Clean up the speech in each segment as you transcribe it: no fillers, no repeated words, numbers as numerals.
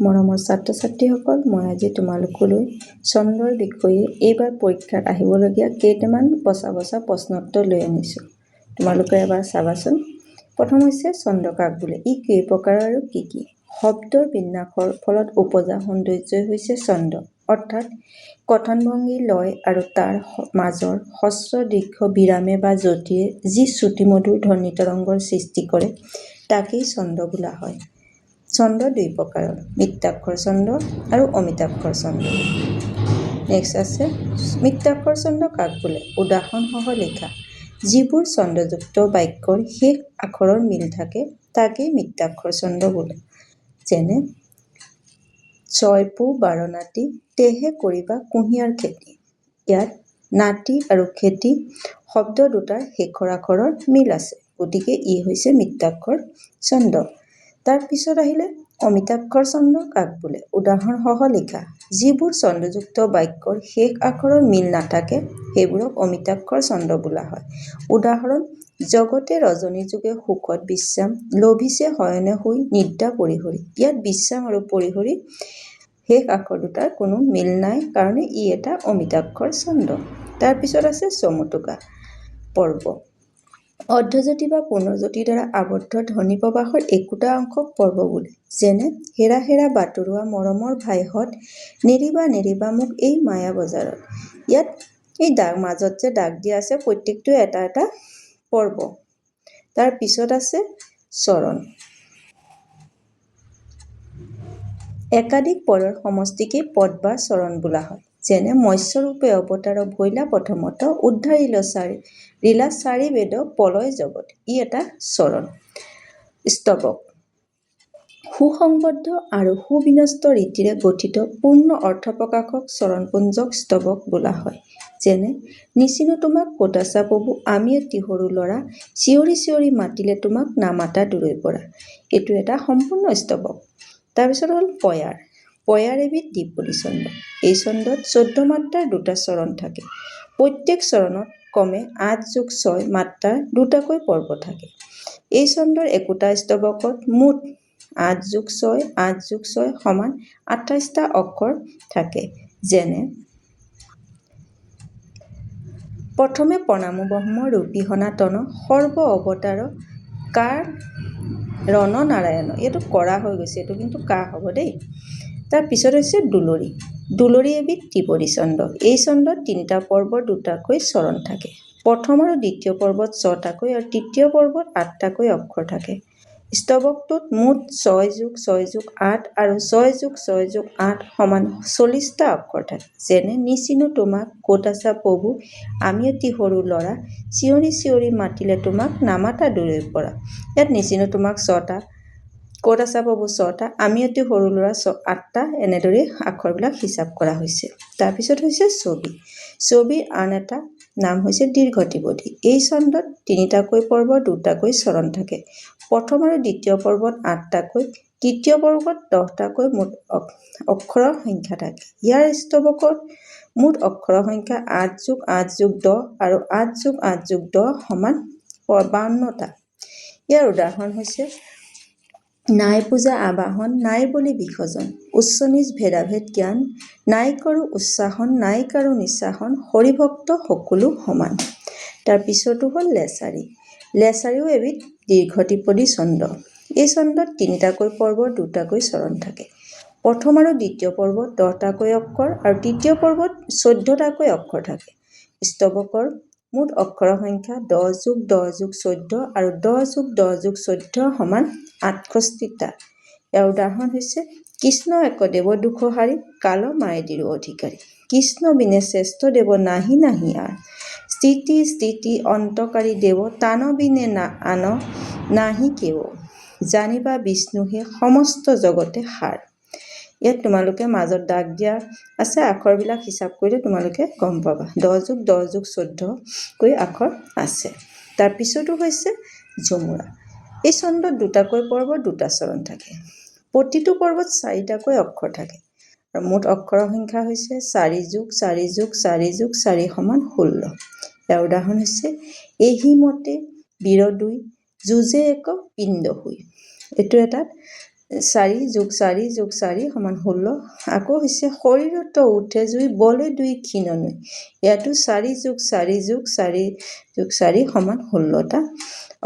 মৰমৰ ছাত্ৰ-ছাত্ৰীসকল, মই আজি তোমালোকলৈ ছন্দৰ বিষয়ে এইবাৰ পৰীক্ষাত আহিবলগীয়া কেইটামান বচা বচা প্ৰশ্নোত্তৰ লৈ আনিছোঁ। তোমালোকে এবাৰ চাবাচোন। প্ৰথম হৈছে ছন্দ কাক বোলে, ই কেই প্ৰকাৰৰ আৰু কি কি? শব্দৰ বিন্যাসৰ ফলত উপজা সৌন্দৰ্যই হৈছে ছন্দ। অৰ্থাৎ কথনভংগী, লয় আৰু তাৰ মাজৰ হ্ৰস্ব দীৰ্ঘ বিৰামে বা যতিৰে যি শ্ৰুতিমধুৰ ধ্বনি তৰংগৰ সৃষ্টি কৰে, তাকেই ছন্দ বোলা হয়। ছন্দ দুই প্ৰকাৰৰ, মিত্ৰাক্ষৰ ছন্দ আৰু অমিতাক্ষৰ ছন্দ। নেক্সট আছে মিত্ৰাক্ষৰ ছন্দ কাক বোলে, উদাহৰণসহ লিখা। যিবোৰ ছন্দযুক্ত বাক্যৰ শেষ আখৰৰ মিল থাকে, তাকেই মিত্ৰাক্ষৰ ছন্দ বোলে। যেনে ছয় পো বাৰ নাতি, তেহে কৰিবা কুঁহিয়াৰ খেতি। ইয়াত নাতি আৰু খেতি শব্দ দুটাৰ শেষৰ আখৰৰ মিল আছে, গতিকে ই হৈছে মিত্ৰাক্ষৰ ছন্দ। তাৰ পিছত আহিলে অমিতাক্ষৰ ছন্দ কাক বোলে, উদাহৰণসহ লিখা। যিবোৰ ছন্দযুক্ত বাক্যৰ শেষ আখৰৰ মিল নাথাকে, সেইবোৰক অমিতাক্ষৰ ছন্দ বোলা হয়। উদাহৰণ, জগতে ৰজনী যোগে সুখত বিশ্ৰাম, লভিছে শয়নে শুই নিদ্ৰা পৰিহৰি। ইয়াত বিশ্ৰাম আৰু পৰিহৰি শেষ আখৰ দুটাৰ কোনো মিল নাই কাৰণে ই এটা অমিতাক্ষৰ ছন্দ। তাৰপিছত আছে চমুটোকা পৰ্ব। অৰ্ধযতি বা পূৰ্ণযতিৰ দ্বাৰা আবদ্ধ ধ্বনি প্ৰবাহৰ একোটা অংশক পৰ্ব বোলে। যেনে হেৰা হেৰা বাটৰুৱা মৰমৰ ভাইহঁত, নেৰিবা নেৰিবা মোক এই মায়া বজাৰত। ইয়াত এই দাগ মাজত যে দাগ দিয়া আছে, প্ৰত্যেকটোৱে এটা এটা পৰ্ব। তাৰ পিছত আছে চৰণ। একাধিক পদৰ সমষ্টিকেই পদ বা চৰণ বোলা হয়। যেনে মৎস্যৰূপে অৱতাৰ ভৈলা প্ৰথমত, উদ্ধাৰিল চাৰি লীলা চাৰি বেদ পলয় জগত। ই এটা চৰণ। স্তৱক সুসংবদ্ধ আৰু সুবিন্যস্ত ৰীতিৰে গঠিত পূৰ্ণ অৰ্থ প্ৰকাশক চৰণপুঞ্জক স্তৱক বোলা হয়। যেনে নিচিনো তোমাক ক'ত আছা প্ৰভু, আমি এটি সৰু ল'ৰা, চিঞৰি চিঞৰি মাতিলে তোমাক নামাতা দূৰৈৰ পৰা। এইটো এটা সম্পূৰ্ণ স্তৱক। তাৰপিছত হ'ল পয়াৰ। পয়াৰ এবিধ দ্বিপদী ছন্দ। এই ছন্দত 14 মাত্ৰাৰ দুটা চৰণ থাকে। প্ৰত্যেক চৰণত ক্ৰমে 8 যোগ 6 মাত্ৰাৰ দুটাকৈ পৰ্ব থাকে। এই ছন্দৰ একোটা স্তৱকত মুঠ 8 যোগ 6 8 যোগ 6 সমান 28টা অক্ষৰ থাকে। যেনে প্ৰথমে প্ৰণামো ব্ৰহ্ম ৰূপী সনাতন, সৰ্ব অৱতাৰ কাৰ ৰণনাৰায়ণ। এইটো কৰা হৈ গৈছে, এইটো কিন্তু কা হ'ব দেই। তাৰ পিছত হৈছে দুলৰি। দুলৰি এবিধ ত্ৰিপদী ছন্দ। এই ছন্দত তিনিটা পৰ্বৰ দুটাকৈ চৰণ থাকে। প্ৰথম আৰু দ্বিতীয় পৰ্বত ছটাকৈ আৰু তৃতীয় পৰ্বত আঠটাকৈ অক্ষৰ থাকে। স্তৱকটোত মুঠ 6 যোগ 6 যোগ 8 আৰু 6 যোগ 6 যোগ 8 সমান 40টা অক্ষৰ থাকে। যেনে নিচিনো তোমাক ক'ত আছা প্ৰভু, আমি এটি সৰু ল'ৰা, চিঞৰি চিঞৰি মাতিলে তোমাক নামাতা দূৰৈৰ পৰা। ইয়াত নিচিনো তোমাক ছটা, ক'ত আছা প্ৰভু ছটা, আমি এটি সৰু ল'ৰা আঠটা, এনেদৰেই আখৰবিলাক হিচাপ কৰা হৈছে। তাৰপিছত হৈছে ছবি। ছবিৰ আন এটা নাম হৈছে দীৰ্ঘ ত্ৰিপদী। এই ছন্দত তিনিটাকৈ পৰ্ব দুটাকৈ চৰণ থাকে। প্ৰথম আৰু দ্বিতীয় পৰ্বত আঠটাকৈ, তৃতীয় পৰ্বত 10টাকৈ মুঠ অক্ষৰৰ সংখ্যা থাকে। ইয়াৰ স্তৱকত মুঠ অক্ষৰৰ সংখ্যা 8 যোগ 8 যোগ 10 আৰু 8 যোগ 8 যোগ 10 সমান 52টা। ইয়াৰ উদাহৰণ হৈছে নাই পূজা আবাহন, নাই বলি বিসৰ্জন, উচ্চ নীচ ভেদাভেদ জ্ঞান, নাই কৰোঁ উচ্চাসন, নাই কাৰো নিচাসন, হৰিভক্ত সকলো সমান। তাৰ পিছৰটো হ'ল লেচাৰী। লেচাৰীও এবিধ দীৰ্ঘ ত্ৰিপদী ছন্দ। এই ছন্দত তিনিটাকৈ পৰ্বৰ দুটাকৈ চৰণ থাকে। প্ৰথম আৰু দ্বিতীয় পৰ্বত 10টাকৈ অক্ষৰ আৰু তৃতীয় পৰ্বত 14টাকৈ অক্ষৰ থাকে। স্তৱকৰ মুঠ অক্ষৰৰ সংখ্যা 10 যোগ 10 যোগ 14 আৰু 10 যোগ 10 যোগ 14 সমান 68টা। ইয়াৰ উদাহৰণ হৈছে কৃষ্ণ এক দেৱ দুখহাৰী, কাল মায়াদিৰো অধিকাৰী, কৃষ্ণ বিনে শ্ৰেষ্ঠ দেৱ নাহি নাহি আৰ, স্থিতি স্থিতি অন্তকাৰী দেৱ, তান বিনে আন নাহি কেৱ, জানিবা বিষ্ণুহে সমস্ত জগতে সাৰ। ইয়াত তোমালোকে মাজত দাগ দিয়া আছে, আখৰবিলাক হিচাপ কৰিলে তোমালোকে গম পাবা 10 যোগ 10 যোগ 14কৈ আখৰ আছে। তাৰ পিছতো হৈছে ঝুমুৰা। এই ছন্দত দুটাকৈ পৰ্ব দুটা চৰণ থাকে। প্ৰতিটো পৰ্বত চাৰিটাকৈ অক্ষৰ থাকে আৰু মুঠ অক্ষৰৰ সংখ্যা হৈছে 4 যোগ 4 যোগ 4 যোগ 4 সমান 16। ইয়াৰ উদাহৰণ হৈছে এহি মতে বীৰ দুই যুঁজে এক পিণ্ড হুই। এইটো এটা 4 যোগ 4 যোগ 4 সমান 16। আকৌ হৈছে শৰীৰত উঠে জুই, বলে দুই ক্ষীণ নৈ। ইয়াতো 4 যোগ 4 যোগ 4 যোগ 4 সমান 16টা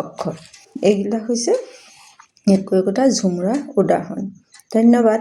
অক্ষৰ। এইবিলাক হৈছে একো একোটা ঝুমুৰাৰ উদাহৰণ। ধন্যবাদ।